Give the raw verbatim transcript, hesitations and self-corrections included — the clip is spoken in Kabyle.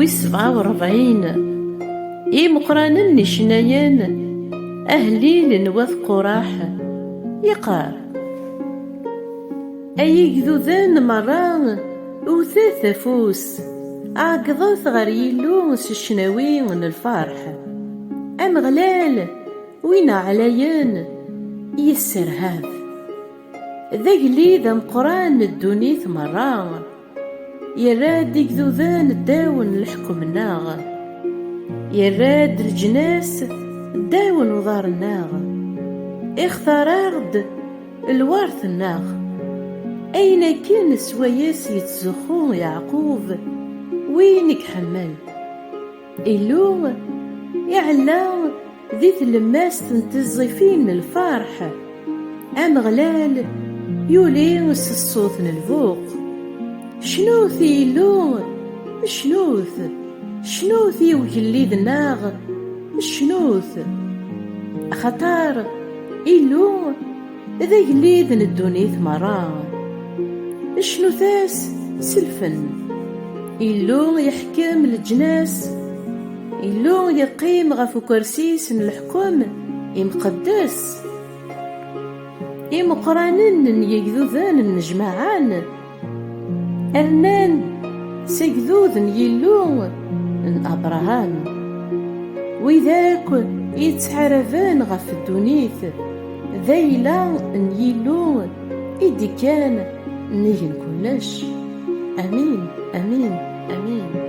Sebɛa u rebɛin. Imeqqranen n icennayen, ahellil n wat Quraḥ, yeqqar: Ay igduden merra, wtet afus, ɛeggḍet ɣer Yillu s ccnawi n lferḥ. Ameɣlal, win ɛlayen, yesserhab. D agellid ameqqran n ddunit merra. Yerra-d igduden ddaw n leḥkem-nneɣ. Yerra-d leǧnas ddaw n uḍar-nneɣ. Ixtar-aɣ-d lwert-nneɣ. Ayen akken swayes yettzuxxu Yeɛqub, win i iḥemmel. Illu iɛella di tlemmast n tiẓẓifin n lferḥ. Ameɣlal yuli s ṣṣut n lbuq. Cnut i Yillu, cnut, cnut i ugellid-nneɣ, cnut. Axaṭer Illu d agellid n ddunit merra. Cnut-as s lfen. Illu yeḥkem leǧnas. Illu yeqqim ɣef ukersi-s n leḥkem imqeddes. Imeqqranen n yegduden nnejmaɛen, rnan s agdud n Yillu n Abraham. Wid akk yettḥaraben ɣef ddunit, d ayla n Yillu i d-ikkan nnig n kullec. Amin, amin, amin.